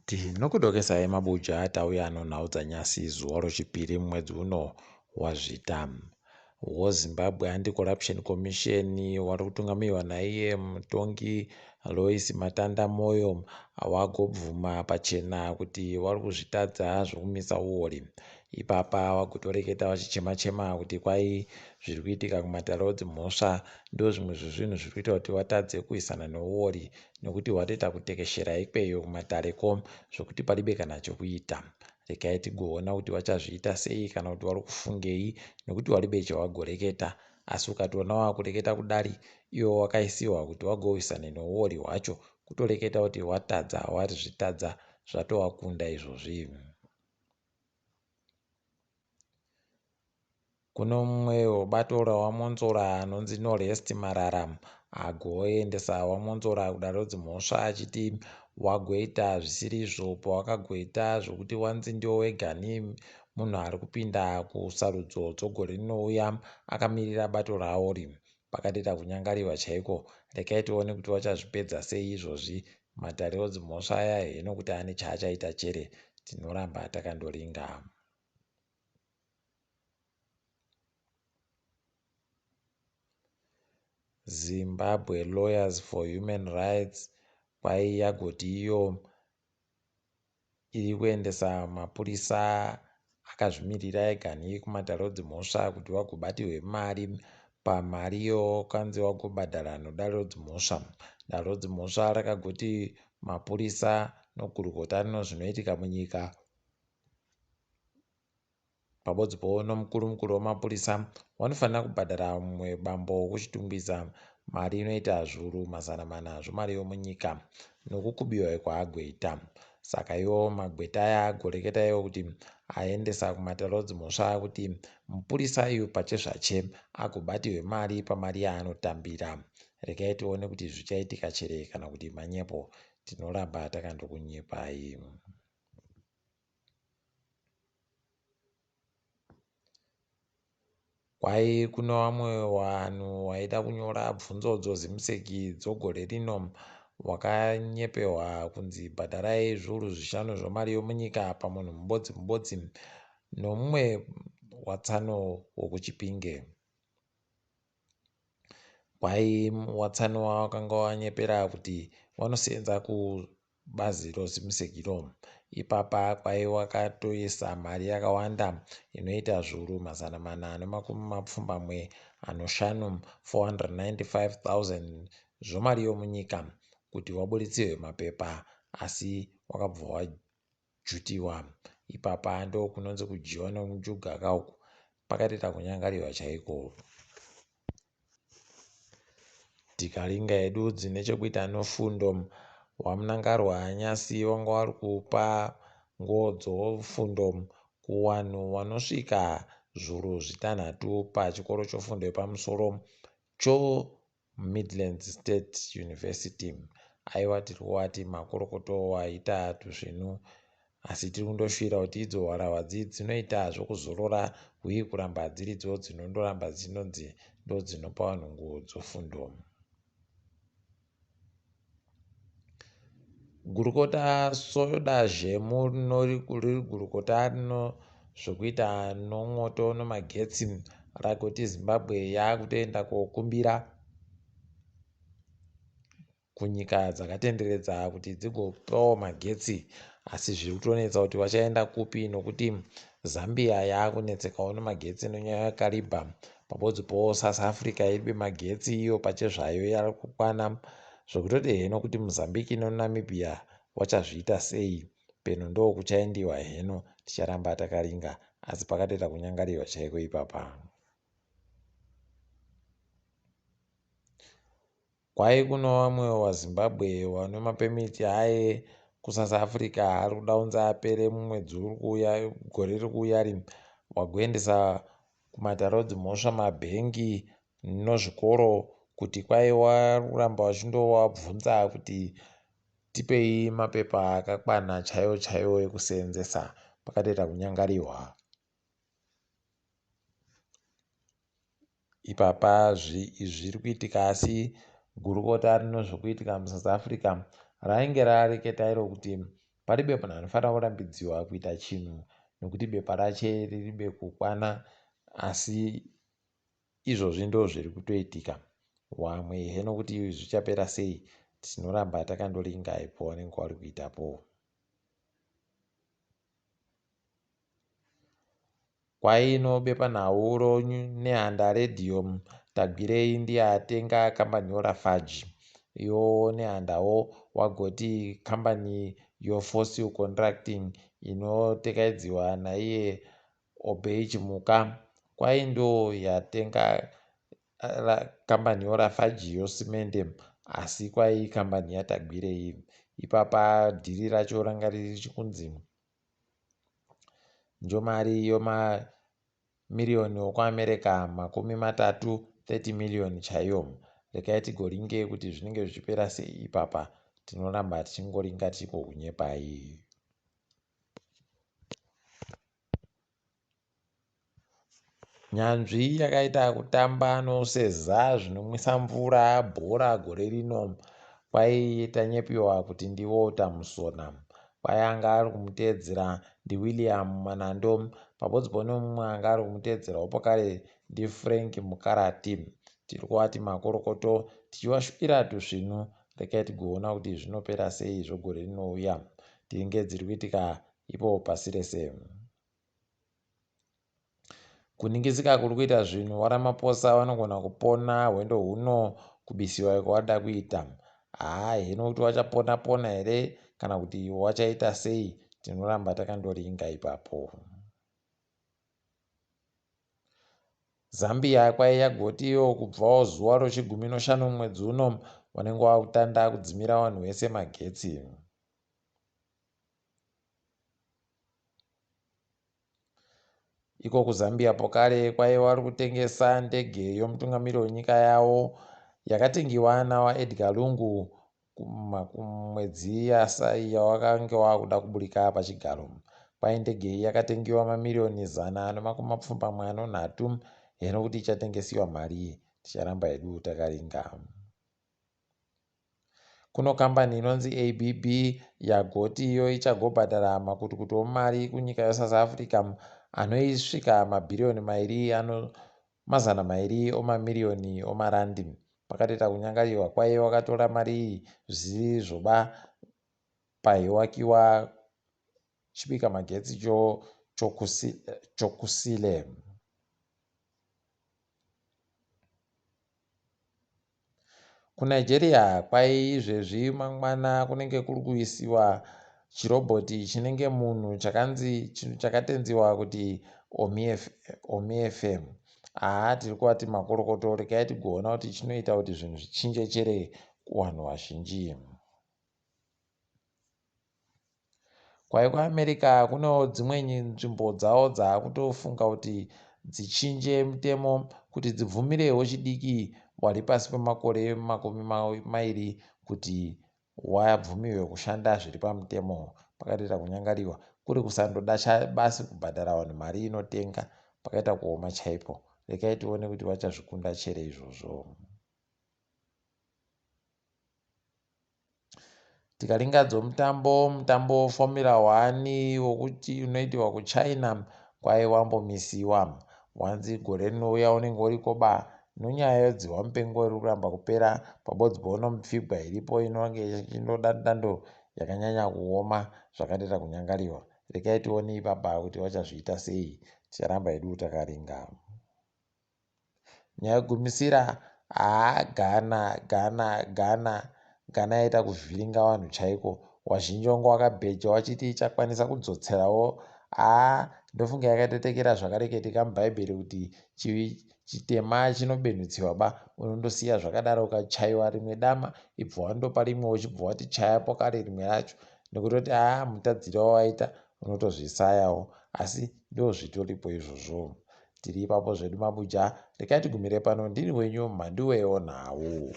Tinokudokesai mabuja tauya nonhau dzanyasi zuva rochipiri mumwedzi uno waZvita. WoZimbabwe Anti-Corruption Commission wari kutungamirwa naiye mutongi Loice Matanda Moyo wagobvuma pachena kuti wari kuzvitadza zvokumisa uori. Ipapa wagotoreketa vachichema-chema kuti kwai zviri kuitika kumatare odzimhosva ndozvimwe zvezvinhu zviri kuita kuti watadze kuisana neuori nekuti watoita kutekeshera ikweyo kumatareko zvokuti palibe kana chokuita. Regai tigoona kuti vachazviita sei kana kuti vari kufungei nekuti walibe chawagoreketa. Asi ukatoona wakureketa kudari iwe wakaisiwa kuti wagowisane neuori hwacho kutoreketa kuti watadza wazvitadza zvatowakunda izvozvi. Kune mumwe webato raVaMwonzora anonzi Norest Marara agoendesa VaMwonzora kudare redzimhosva achiti wagoita zvisirizvo pawakagoita zvokuti wanzi ndiwe wegani munhu ari kupinda kusarudzo dzogore rinouya akamirira bato raori. Pakatoita kunyangariwa chaiko. Regai tione kuti vachazvipedza sei izvozvi matare edzimhosva aya heno kuti ane chaachaita chere. Tinoramba takandoringa. Zimbabwe Lawyers for Human Rights kwai yagoti iyo iri kuendesa mapurisa akazvimirira ega nekumatare edzimhosva kuti vagobatirwe mari pamari iyo kanzi vagobhadhara nedare redzimhosva. Dare redzimhosva rakagoti mapurisa nogurukota rinozvinoitika munyika Pabodzi powo nomukuru mukuru wemapurisa wanofanira kubhadhara mumwe bambo wekuChitungwiza mari inoita zviuru 400 zvemari yomunyika nokukubiwa kwaagoita. Saka iwo magweta aya agoreketa iwo kuti aendesa kumatare edzimhosva kuti mupurisa uyu pachezvache agobatirwe mari pamari yaanotambira. Regai tione kuti zvichaitika chere kana kuti manyepo. Tinoramba takandokunyepai. Kwai kune vamwe vanhu vaida kunyora bvunzo dzoZimsec dzogore rino wakanyeperwa kunzi bhadharai zviuru zvishanu zvemari yomunyika pamunhu mubodzi mubodzi nomumwe watsano wokuChipinge. Kwai watsano wakanga wanyepera kuti wanosenza kubazi roZimsec iro. Ipapa kwai wakatoisa mari yakawanda inoita zviuru 485 495,000 zvemari yomunyika kuti waburitsirwe mapepa asi wakabva wajutiwa. Ipapa ndokunonzi kudyiwa nomujuga ka uku. Pakatoita kunyangarirwa chaiko. Tikaringa hedu dzine chekuita nofundo, waMnangarwa nyasi wanga wari kupa nguo dzofundo kuwanhu wanosvika zvuru zvitanhatu pachikoro chofundo yepamusoro choMidlands State University. Aiwa tiri kuvati makorokoto waita tuzvinhu asi tiri kundoshuvira kuti idzo harahwa dzi dzinoita zvokuzorora huye kuramba dziridzo dzinondoramba dzinonzi ndodzinopa vanhu nguo dzofundo. Gurukota Soda Zhemu riri gurukota rino zvokuita nomwoto nomagetsi ragoti Zimbabwe yakutoenda kokumbira kunyika dzakatenderedza kuti dzigopawo magetsi asi zviri kutonetsa kuti vachaenda kupi nokuti Zambia yakunetsekawo nemagetsi nenyaya yeKariba pabodzi po South Africa iribe magetsi iyo pachezvayo yari kukwana zvekutoti heno kuti Mozambique noNamibia wachazviita sei peno ndokuchaendiwa heno ticharamba takaringa asi pakatoita kunyangariwa chaiko ipapa. Kwai kuno vamwe vaZimbabwe vane mapemiti aye kuSouth Africa ari kuda kunzi apere mumwedzi uri kuuya gore riri kuuya iri wagoendesa kumatare edzimhosva mabhengi nozvikoro kuti kwai waramba vachindovabvunza kuti tipei mapepa akakwana chaiwo chaiwo ekuseenzesa pakatoita kunyangariwa. Ipapa zviri kuitika asi gurukota rino zvekuitika muSouth Africa rainge rareketa iro kuti Paribe munhu anofanira kurambidziwa kuita chinhu nokuti bepa rache riribe kukwana asi izvozvi ndozviri kutoitika. Wamwe heno kuti zvichapera sei tinoramba takandoringa ipo wanenge wari kuitapo. Kwaino bepanhau roNehanda Radio Tagwirei ndiye atenga kambani yoLafarge. Iwo Nehandawo wagoti kambani yoFossil Contracting inotekaidziwa naiye Obey Chimuka kwai ndo yatenga kambani yoLafarge yosimende asi kwai kambani yaTagwirei. Ipapa dhiri racho ranga riri chikunzi njomari yomamiriyoni okuAmerica 30, 30 miriyoni chaiyo. Regai tigoringe kuti zvinenge zvichipera sei ipapa. Tinoramba tichingoringa tichikokunyepai. Nyanzvi yakaita kutamba noseza zvinomwisa mvura bhora gore rino kwai tanyepiwa kuti ndiWalter Musona. Kwai anga ari kumuteedzera ndiWilliam Manando pabodzipo nemumwe anga ari kumuteedzerawo pakare ndiFrank Mukarati. Tiri kuvati makorokoto tichivashuvira tusvinu regai tigoona kuti zvinopera sei zvegore rinouya. Tinge dziri kuitika ipo pasi rese. Kuningisika kuri kuita zvinhu waRamaphosa vanogona kupona hwendo huno kubisiwa kwavada kuita. Haa hino kuti wachapona pona here kana kuti wachaita sei tinoramba takandoringa ipapo. Zambia kwai yagoti iyo kubvawo zuva rochigumi noshanu mwedzi uno vanenge vakutanda kudzimira vanhu vese magetsi. Iko kuZambia pokare kwaiva vari kutengesa ndege yomutungamiri wenyika yavo yakatengiwa naVaEdgar Lungu kumwedzi yawakange wakuda kuburika pachigaro. Kwai ndege iyi yakatengiwa mamiriyoni 183 heno kuti ichatengesiwa mari ticharamba hedu takaringa. Kuno kambani inonzi ABB yagoti iyo ichagobhadhara makutukutu omari kunyika yeSouth Africa anoisvika mabhiriyoni mairi ano mazana mairi omamiriyoni omarandi. Pakatoita kunyangariwa kwaive wakatora mari iyi zvisiri zvoba paiwakiwa chibika magetsi choKusile. KuNigeria kwai izvezvi mangwana kunenge kuri kuisiwa chirobhoti chinenge munhu chakanzi chakatenziwa kuti OmiFM. Haa tiri kuvati makorokoto regai tigoona kuti chinoita kuti zvinhu zvichinje chere kuvanhu vazhinji. Kwai kuAmerica kunewo dzimwe nzvimbo dzavo dzaakutofunga kuti dzichinje mutemo kuti dzibvumire wechidiki wari pasi pemakore 20 kuti wabvumirwe kushanda zviri pamutemo. Pakatoita kunyangariwa kuri kusandoda basi kubhadhara vanhu mari inotenga pakaita kuoma chaipo. Regai tione kuti vachazvikunda chere izvozvo. Tikaringa dzomutambo, mutambo Formula One wokuti unoitirwa kuChina kwai wambomisiwa. Wanzi gore rinouya unenge uriko ba nonyaya yodzihwa mupengo iri kuramba kupera pabodzi ponomupfigwa iripo inonge ichindoda dando yakanyanya kuoma zvakatoita kunyangariwa. Regai tione ipapa kuti vachazviita sei ticharamba hedu takaringa. Nyaya yekugumisira haa Ghana Ghana Ghana Ghana yaita kuvhiringa vanhu chaiko wazhinji wanga wakabheja wachiti ichakwanisa kudzotserawo haa ndofunga yakatetekera zvakareketika mubhaibheri kuti chivi chitema chinobenhutsiwa ba unondosiya zvakadaro ukachaiwa rimwe dama ibva wandopa rimwe uchibva wati chaya pokare rimwe racho nekutoti haa mutadziro wawaita unotozvisayawo asi ndozvitoripo izvozvo Tiri ipapo zvedu mabuja, regai tigumire pano. Ndini wenyu Mhanduwewo Nhau.